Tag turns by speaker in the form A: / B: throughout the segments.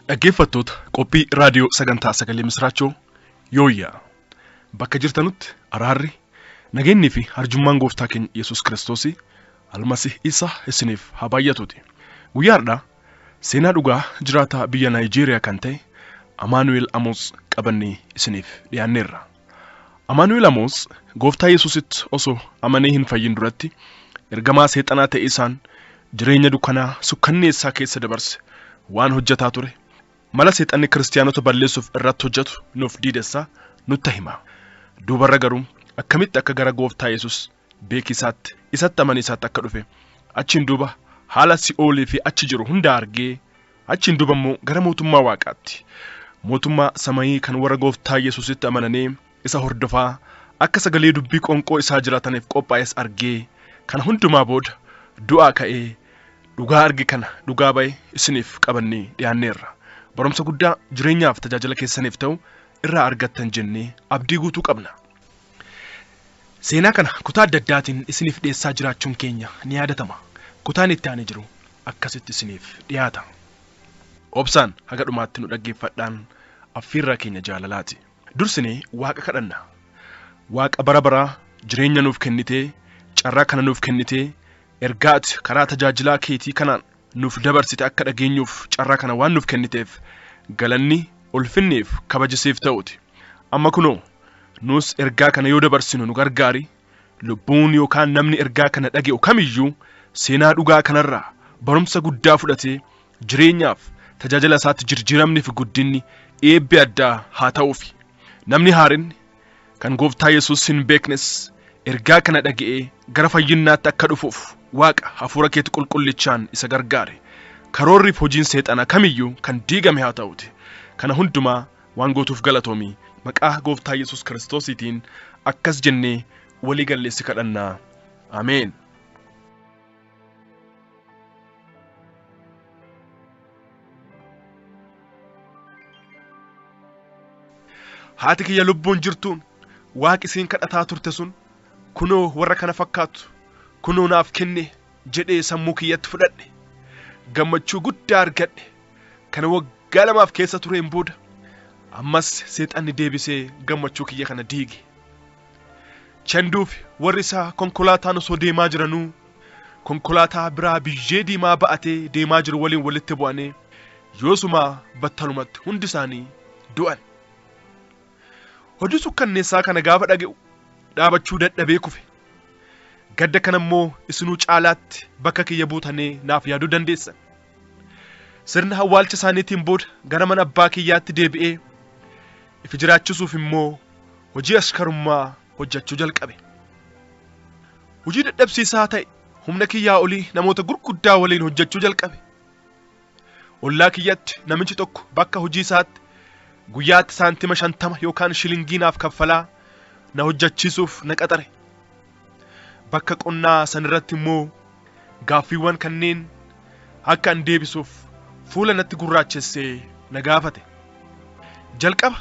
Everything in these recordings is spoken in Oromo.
A: Dhaggeeffattoota qophii raadiyoo sagantaa sagalee misraachoo yooyyaa bakka jirtanutti araarri nageenyii fi arjummaan gooftaa keenya Yesuus Kiristoos almasih isa isiniif haa baay'atuuti. Guyyaa har'aa seenaa dhugaa jiraataa biyya Naayijeeriyaa kan ta'e Amaanu'el Amoos qabannee isiniif dhiyaanneerra. Amaanu'el Amoos gooftaa Yesuusitti osoo amanee hin fayyin duratti ergamaa seexanaa ta'e isaan jireenya dukkanaa sukkanneessaa keessa dabarse waan hojjetaa ture mala seexanni kiristiyaanota balleessuuf irratti hojjetu nuuf diidessaa nutti hima. Duubarra garuu akkamitti akka gara gooftaa Yesuus beekisaatti isatti amaniisaatti akka dhufe achiin duuba haala si'oolii fi achi jiru hunda argee achiin duuba immoo gara mootummaa waaqaatti mootummaa samayii kan warra gooftaa Yesuusitti amananii isa hordofaa akka sagalee dubbii qoonqoo isaa jiraataniif qophaa'es argee kana hundumaa booda du'aa ka'ee dhugaa arge kana dhugaa ba'e isiniif qabannee dhiyaanneerra. Barumsa guddaa jireenyaaf tajaajila keessaniif ta'u irraa argattan jennee abdii guutuu qabna. Seenaa kana kutaa adda addaatiin isiniif dhiyeessaa jiraachuun keenya ni yaadatama. Kutaan itti aanee jiru akkasitti isiniif dhiyaata. Obsaan haga dhumaatti nu dhaggeeffadhaan affiirraa keenya jaalalaati. Dursinee Waaqa kadhanna. Waaqa bara baraa jireenya nuuf kennitee, carraa kana nuuf kennitee, ergaa ati karaa tajaajilaa keetii kanaan nuuf dabarsite akka dhageenyuuf carraa kana waan nuuf kenniteef galanni ulfinniif kabajisiif ta'uti. Amma kunoo nus ergaa kana yoo dabarsinu nu gargaari. Lubbuun yookaan namni ergaa kana dhaga'u kamiyyuu seenaa dhugaa kanarraa barumsa guddaa fudhatee jireenyaaf tajaajila isaatti jijjiiramni fi guddinni eebbi addaa haa ta'uufi. Namni haarinni kan gooftaa Yesuus hin beeknes ergaa kana dhaga'ee gara fayyinnaatti akka dhufuuf Waaqa hafuura keetti qulqullichaan isa gargaare. Karoorriif hojiin seexanaa kamiyyuu kan diigame haa ta'uti. Kana hundumaa waan gootuuf galatoomi. Maqaa gooftaa Yesuus Kiristoosiitiin akkas jennee walii galleessi kadhannaa. Ameen. Haati kiyya lubbuun jirtuun waaqi isiin kadhataa turte sun kunoo warra kana fakkaatu kunoo naaf kenne jedhee sammuu kiyyatti fudhadhe. Gammachuu guddaa argadhe. Kana waggaa lamaaf keessa tureen booda ammas seexanni deebisee gammachuu kiyya kana diige. Chanduufi warri isaa konkolaataan osoo deemaa jiranuu konkolaataa biraa biyyee diimaa ba'atee deemaa jiru waliin walitti bu'anii yoosumaa battalumatti hundi isaanii du'an. Hojii sukkanneessaa kana gaafa dhaga'u dhaabachuu dadhabee kufe. Gadda kana immoo isinuu caalaatti bakka kiyya buutanii naaf yaaduu dandeessan. Sirna awwaalcha isaaniitiin booda gara mana abbaa kiyyaatti deebi'ee ifi jiraachisuuf immoo hojii askarummaa hojjechuu jalqabe. Hojii dadhabsiisaa ta'e humna kiyyaa olii namoota gurguddaa waliin hojjechuu jalqabe. Ollaa kiyyatti namichi tokko bakka hojii isaatti guyyaatti saantima 50 yookaan shilingii naaf kaffalaa na hojjechiisuuf na qaxare. Bakka qonnaa sanirratti immoo gaaffiiwwan kanneen akka an deebisuuf fuula natti gurraachessee na gaafate. Jalqaba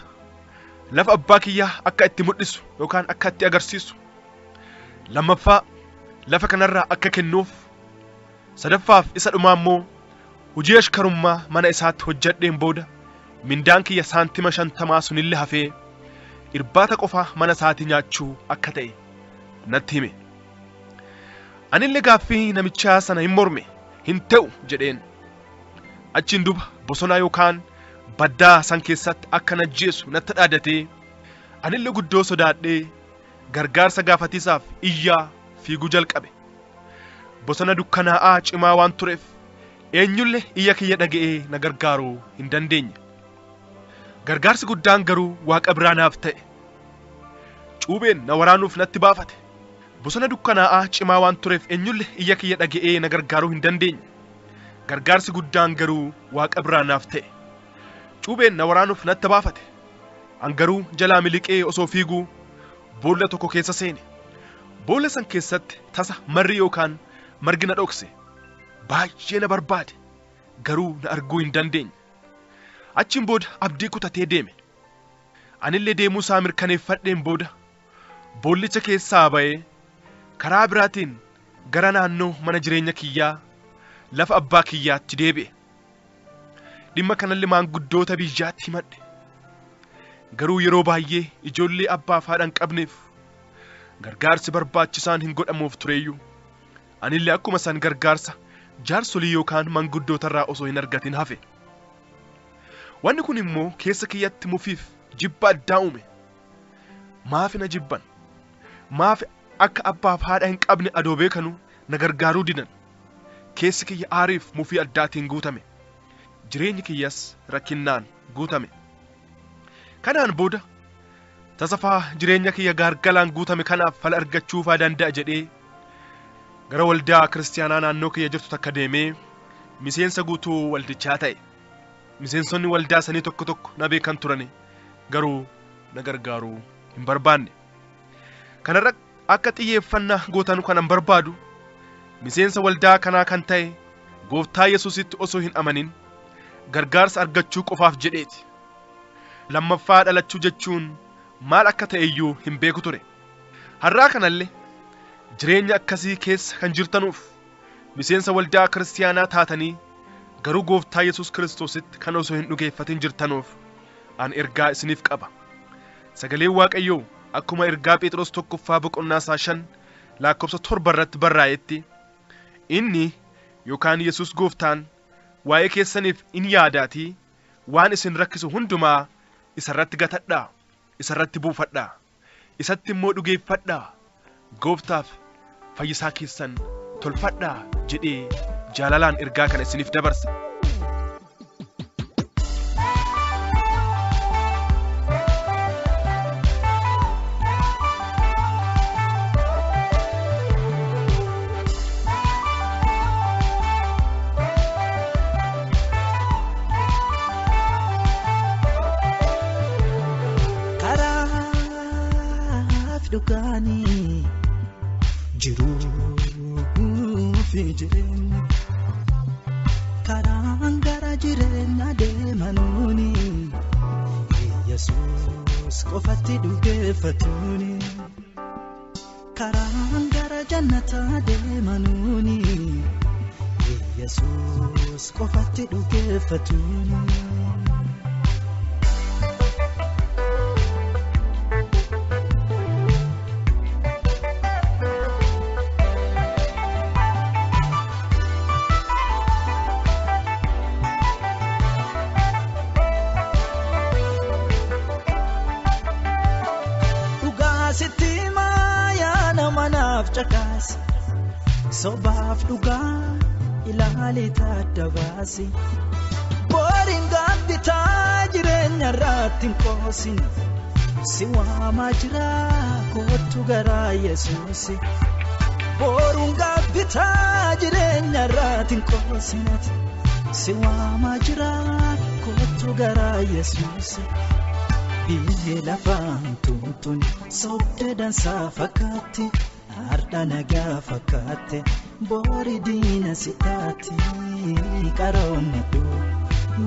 A: lafa abbaa kiyyaa akka itti mul'isu yookaan akka itti agarsiisu. Lammaffaa lafa kanarraa akka kennuuf. Sadaffaaf isa dhumaa immoo hojii ashkarummaa mana isaatti hojjedheen booda mindaan kiyya saantima 50 sunillee hafee irbaata qofaa mana isaatii nyaachuu akka ta'e natti hime. Anillee gaaffii namichaa sana hin morme hin ta'u jedheen. Achiin duba bosona yookaan baddaa san keessatti akka na ajjeesu natti dhaadatee anillee guddoo sodaadhee gargaarsa gaafatiisaaf iyyaa fiiguu jalqabe. Bosona dukkanaa'aa cimaa waan tureef eenyullee iyya kiyya dhaga'ee na gargaaruu hin dandeenye. Gargaarsi guddaan garuu Waaqa biraa naaf ta'e. Cuubeen na waraanuuf natti baafate. Bosona dukkanaa'aa cimaa waan tureef eenyullee iyya kiyya dhaga'ee na gargaaruu hin dandeenye. Gargaarsi guddaan garuu Waaqa biraa naaf ta'e. Cuubeen na waraanuuf natti baafate. An garuu jalaa miliqee osoo fiiguu boolla tokko keessa seene. Boolla san keessatti tasa marri yookaan margi na dhokse. Baay'ee na barbaade. Garuu na arguu hin dandeenye. Achiin booda abdii kutatee deeme. Anillee deemuu isaa mirkaneeffadheen booda boollicha keessaa ba'ee karaa biraatiin gara naannoo mana jireenya kiyyaa lafa abbaa kiyyaatti deebi'e. Dhimma kanallee maanguddoota biyyaatti himadhe. Garuu yeroo baay'ee ijoollee abbaaf haadha hin qabneef gargaarsi barbaachisaan hin godhamuuf tureeyyuu. Anillee akkuma san gargaarsa jaarsolii yookaan maanguddootarraa osoo hin argatin hafe. Wanni kun immoo keessa kiyyatti mufiif jibba addaa uume. Maafi na jibban? Maafi akka abbaaf haadha hin qabne adoo beekanu na gargaaruu didan? Keessi kiyya aariif mufii addaatiin guutame. Jireenyi kiyyas rakkinnaan guutame. Kanaan booda tasafaa jireenya kiyya gaargalaan guutame kanaaf fala argachuufaa danda'a jedhee gara waldaa kiristaanaa naannoo kiyya jirtu takka deemee miseensa guutuu waldichaa ta'e. Miseensonni waldaa sanii tokko tokko na beekan turani, garuu na gargaaruu hin barbaanne. Kanarra akka xiyyeeffannaa gootanu kanan barbaadu miseensa waldaa kanaa kan ta'e Gooftaa Yesuusitti osoo hin amanin gargaarsa argachuu qofaaf jedheeti. Lammaffaa dhalachuu jechuun maal akka ta'e iyyuu hin beeku ture. Har'aa kanallee jireenya akkasii keessa kan jirtanuuf miseensa waldaa kiristaanaa taatanii garuu Gooftaa Yesuus Kiristoositti kan osoo hin dhugeeffatin jirtanuuf an ergaa isiniif qaba. Sagaleen Waaqayyoo akkuma ergaa Phexros 1ffaa boqonnaa isaa 5 lakkoofsa 7 irratti barraa'etti, inni yookaan Yesuus Gooftaan waa'ee keessaniif in yaadaatii waan isin rakkisu hundumaa isarratti gatadhaa, isarratti buufadhaa, isatti immoo dhugeeffadhaa, Gooftaaf fayyisaa keessan tolfadhaa jedhee jaalalaan ergaa kana isiniif dabarsa.
B: Karaaf dhugaanii jiruu fi jireenya, karaan gara jireenya deemanuuni Yesuus qofatti dhugeeffatuuni, karaan gara jannataa deemanuuni Yesuus qofatti dhugeeffatuuni. Sitti maayaa nama naaf cakaasi, sobaaf dhugaa ilaali adda baasi. Booriin gaabbitaa jireenya irratti hin qoosin, si waamaa jira kottu garaa Yesuusi. Boruun gaabbitaa jireenya irratti hin qoosin, si waamaa jira kottu garaa Yesuusi. Biyyi lafaan tuntun sobde dansaa fakkaatti, har'a nagaa fakkaatti, boori diina si taati. Qaroommadhu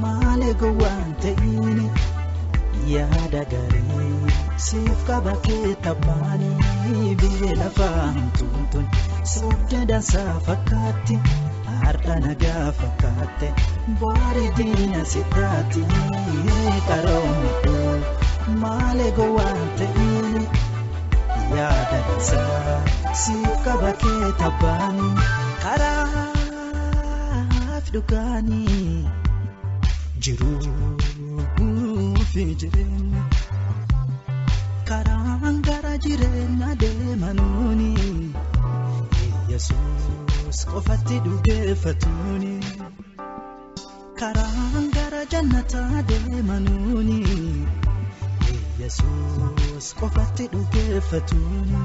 B: maali gowwaan ta'ini, yaada gaarii siif qaba kee tabbaani. Biyyi lafaan tuntun sobde dansaa fakkaatti, har'a nagaa fakkaatti, boori diina si taati. Qaroommadhu maali gowwaan ta'ini, yaada dansaa siif qaba kee tabbaani. Karaaf dhugaanii jiruu fi jireenya, karaan gara jireenya deemanuuni Yesuus qofatti dhugeeffatuuni, karaan gara jannataa deemanuuni Yesuus qofatti dhugeeffatuuni.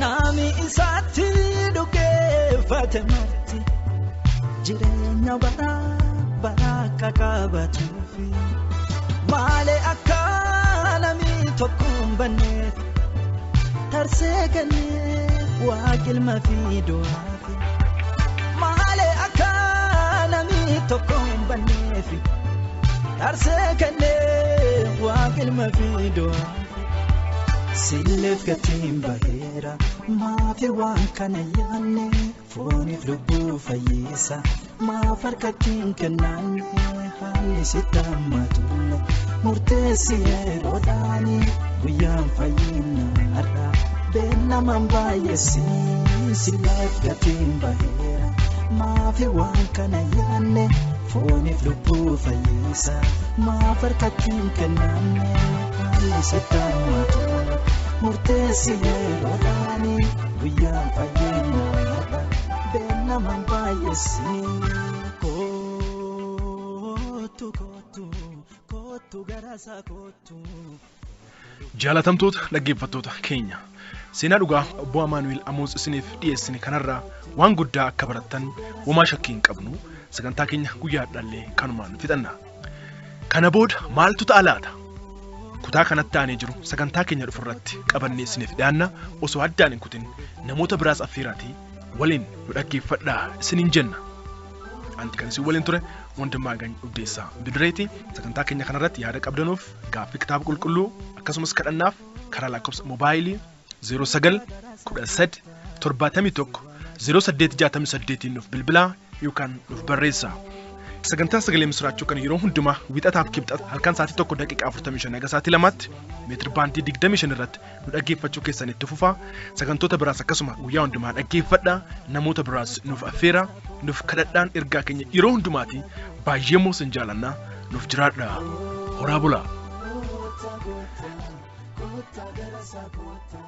B: Nami isaatti dhugeeffate marti jireenya bara bara akka qabatuufi, malee akka namni tokko hin banneef tarsee kennee waaqilma fi du'aafi. Darsee kennee waaqilma fiidoo silleef gatiin baheera maafi waan kana yaanne fooniif lubbuu fayyisa maaf harkattiin kennaanne haalli sitti hammatulle murteessi yeroodhaani guyyaan fayyina har'a beellamaan baay'eessi silleef gatiin baheera maafi waan kana yaanne fooniif lubbuu fayyisa maaf harkattiin kennaanne haalli sitti hammatulle murteessi yeroodhaani guyyaan fayyina har'a beellamaan baay'eessi kootu kootu kootu garasaa kootu.
A: Jaalatamtoota dhaggeeffattoota keenya seenaa dhugaa obbo Amaanu'el Amoos isiniif dhiyeessine kanarraa waan guddaa akka barattan homaa shakkii hin qabnu sagantaa keenya guyyaa har'aallee kanumaan fixanna. Kana booda maaltu ta'a laata? Kutaa kanatti aanee jiru sagantaa keenya dhufurratti qabannee isiniif dhiyaanna osoo addaan hin kutin namoota biraas affeeraatii waliin nu dhaggeeffadhaa isiniin jenna. Anti kan isin waliin ture Wandimmaagany Uddeessaa Bidireeti. Sagantaa keenya kanarratti yaada qabdanuuf gaaffii kitaaba qulqulluu akkasumas kadhannaaf karaa lakkoofsa moobaayilii 09 13 71 0868 nuuf bilbilaa yookaan nuuf barreessaa. Sagantaa sagalee misiraachuu kan yeroo hundumaa wixataaf kibxata halkan sa'aatii 1:45 haga sa'aatii 2tti meetir baandii 25 irratti nu dhaggeeffachuu keessan itti fufaa. Sagantoota biraas akkasuma guyyaa hundumaa dhaggeeffadhaa. Namoota biraas nuuf affeeraa, nuuf kadhadhaan ergaa keenya yeroo hundumaati. Baay'ee immoo isin jaalannaa nuuf jiraadhaa. Horaa bulaa.
B: Kootaa kootaa kootaa garasaa kootaa.